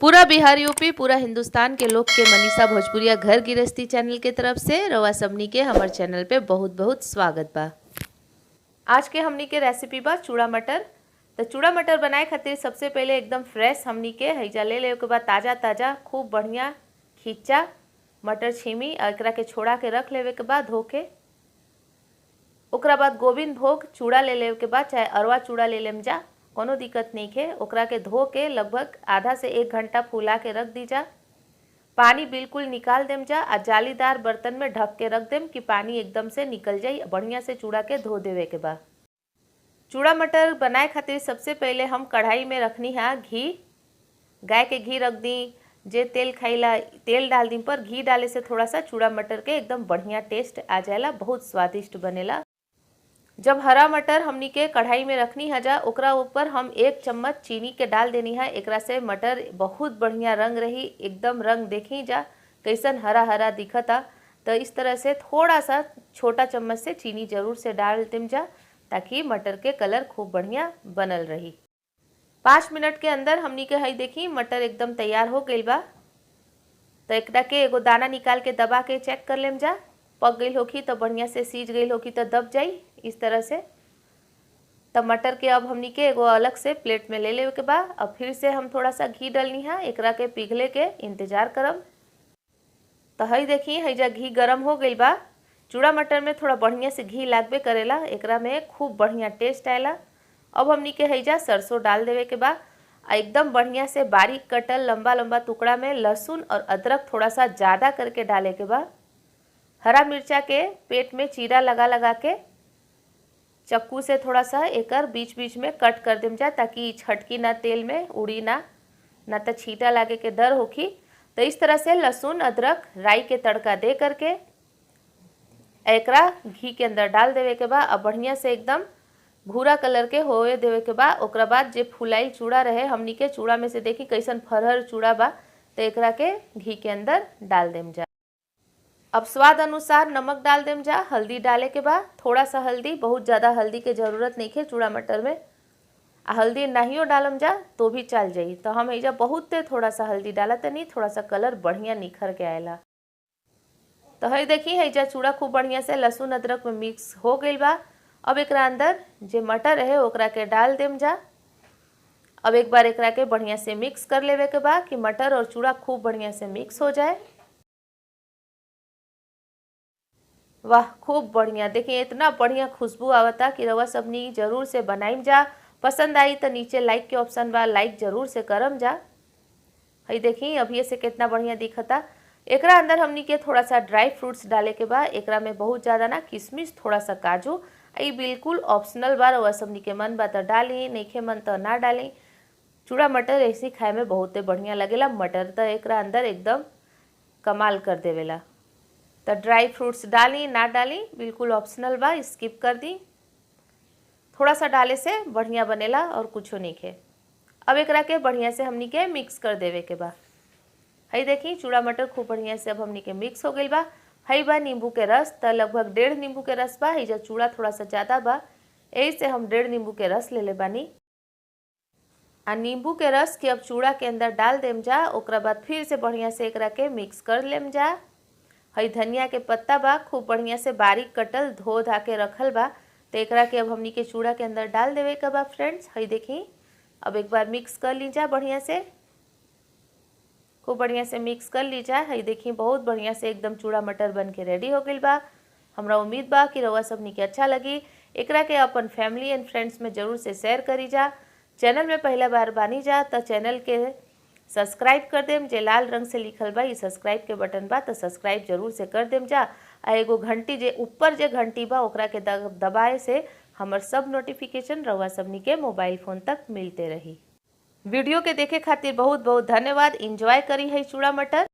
पूरा बिहार, यूपी, पूरा हिंदुस्तान के लोग के मनीषा भोजपुरिया घर गृहस्थी चैनल के तरफ से रउआ सबनी के हमर चैनल पे बहुत बहुत स्वागत बा। आज के हमनी के रेसिपी बा चूड़ा मटर। तो चूड़ा मटर बनाए खातिर सबसे पहले एकदम फ्रेश हमनी के हईजा ले ले के बाद ताज़ा ताज़ा खूब बढ़िया खींचा मटर छीमी और एकरा के छोड़ा के रख लेवे के बाद धो के। ओकरा बाद गोविंद भोग चूड़ा ले लेवे के बाद, चाहे अरवा चूड़ा ले लेम जा, कोनो दिक्कत नहीं है। ओकरा के धो के लगभग आधा से 1 घंटा फूला के रख दी जा। पानी बिल्कुल निकाल देम जा आ जालीदार बर्तन में ढक के रख देम कि पानी एकदम से निकल जाए। बढ़िया से चूड़ा के धो देवे के बाद चूड़ा मटर बनाए खातिर सबसे पहले हम कढ़ाई में रखनी है घी। गाय के घी रख दी, जे तेल खाइला तेल डाल दी, पर घी डाले से थोड़ा सा चूड़ा मटर के एकदम बढ़िया टेस्ट आ जाएला, बहुत स्वादिष्ट बनेला। जब हरा मटर हमनी के कढ़ाई में रखनी है जा, ओकरा ऊपर हम 1 चम्मच चीनी के डाल देनी है। एकरा से मटर बहुत बढ़िया रंग रही, एकदम रंग देखी जा कैसन हरा हरा दिखता। तो इस तरह से थोड़ा सा छोटा चम्मच से चीनी जरूर से डाल देम जा, ताकि मटर के कलर खूब बढ़िया बनल रही। 5 मिनट के अंदर हमनी के हई देखी मटर एकदम तैयार हो गइल बा। तो एकरा के एगो दाना निकाल के दबा के चेक कर लेम जा, पक गई होखी तो बढ़िया से सीज गई होखी तो दब जाई इस तरह से। तो मटर के अब हमनी के एगो अलग से प्लेट में ले लेवे के बा। अब फिर से हम थोड़ा सा घी डलनी है, एकरा के पिघले के इंतजार करब। तो हई देखी हईजा घी गरम हो गइल बा। चूड़ा मटर में थोड़ा बढ़िया से घी लागबे करेला, एकरा में खूब बढ़िया टेस्ट आएला। अब हमनी के हईजा सरसों डाल देवे के बा। एकदम बढ़िया से बारीक कटल लंबा लंबा टुकड़ा में लहसुन और अदरक थोड़ा सा ज़्यादा करके डाले के बा। हरा मिर्चा के पेट में चीरा लगा लगा के चक्कू से थोड़ा सा एकर बीच बीच में कट कर देम जा, ताकि छटकी ना तेल में उड़ी ना, ना तो छींटा लागे के डर होखी। तो इस तरह से लहसुन अदरक राई के तड़का दे करके एकरा घी के अंदर डाल देवे के बा। अब बढ़िया से एकदम भूरा कलर के होवे देवे के बा। ओकरा बाद जे फुलाइल चूड़ा रहे हमनी के चूड़ा में से देखी कैसन फरहर चूड़ा बा, तो एकरा के घी के अंदर डाल देम जा। अब स्वाद अनुसार नमक डाल देम जा। हल्दी डाले के बाद थोड़ा सा हल्दी, बहुत ज़्यादा हल्दी के ज़रूरत नहीं है चूड़ा मटर में। आ हल्दी नाहियो डालम जा तो भी चल जाई। तो हम एजा बहुत थोड़ा सा हल्दी डाला तनी, थोड़ा सा कलर बढ़िया निखर के आएला। तो हई देखी हईजा चूड़ा खूब बढ़िया से लहसुन अदरक में मिक्स हो गइल बा। अब एकरा अंदर जे मटर है ओकरा के डाल देम जा। अब एक बार एकरा के बढ़िया से मिक्स कर लेवे के बा कि मटर और चूड़ा खूब बढ़िया से मिक्स हो जाए। वाह, खूब बढ़िया, देखिए इतना बढ़िया खुशबू आवता कि रउआ सबनी जरूर से बनाइम जा। पसंद आई तो नीचे लाइक के ऑप्शन बा, लाइक जरूर से करम जा। हई देखी अभी से कितना बढ़िया दिखता। एकरा अंदर हमनी के थोड़ा सा ड्राई फ्रूट्स डाले के बा। एकरा में बहुत ज़्यादा ना किशमिश, थोड़ा सा काजू, ई बिल्कुल ऑप्शनल बा। रउआ सबनी के मन बा तो डाली, नइखे मन तो ना डाली। चूड़ा मटर ऐसे खाए में बहुते बढ़िया लगेला। मटर तो एकरा अंदर एकदम कमाल कर देवेला। तो ड्राई फ्रूट्स डाली ना डाली बिल्कुल ऑप्शनल बा, स्किप कर दी। थोड़ा सा डाले से बढ़िया बनेला और कुछो नहीं खे। अब एकरा के बढ़िया से हमनी के मिक्स कर देवे के बा। हई देखी चूड़ा मटर खूब बढ़िया से अब हमनी के मिक्स हो गइल बा। हई बा नींबू के रस, तो लगभग 1.5 नींबू के रस बा। हईजा चूड़ा थोड़ा सा ज़्यादा बा, यही से हम 1.5 नींबू के रस ले ले बानी। आ नींबू के रस के अब चूड़ा के अंदर डाल देम जा। ओकरा बाद फिर से बढ़िया से एकरा के मिक्स कर लेम जा। हई धनिया के पत्ता बा, खूब बढ़िया से बारीक कटल धो धा के रखल बा, तो एकरा के अब हमनी के चूड़ा के अंदर डाल देवे के बा फ्रेंड्स। हई देखी अब एक बार मिक्स कर ली जा बढ़िया से, खूब बढ़िया से मिक्स कर ली जा। हई देखी बहुत बढ़िया से एकदम चूड़ा मटर बन के रेडी हो गइल बा। हमरा उम्मीद बा कि रउआ सबनी के अच्छा लगी। एकरा के अपन फैमिली एंड फ्रेंड्स में ज़रूर से शेयर करी जा। चैनल में पहला बार बानी जा तो चैनल के सब्सक्राइब कर देम। जे लाल रंग से लिखल बा ई सब्सक्राइब के बटन बा, तो सब्सक्राइब जरूर से कर देम जा। आ एगो घंटी जे ऊपर जे घंटी बा ओकरा के दबाए से हमर सब नोटिफिकेशन रउआ सबनी के मोबाइल फ़ोन तक मिलते रही। वीडियो के देखे खातिर बहुत बहुत धन्यवाद। इंजॉय करी है चूड़ा मटर।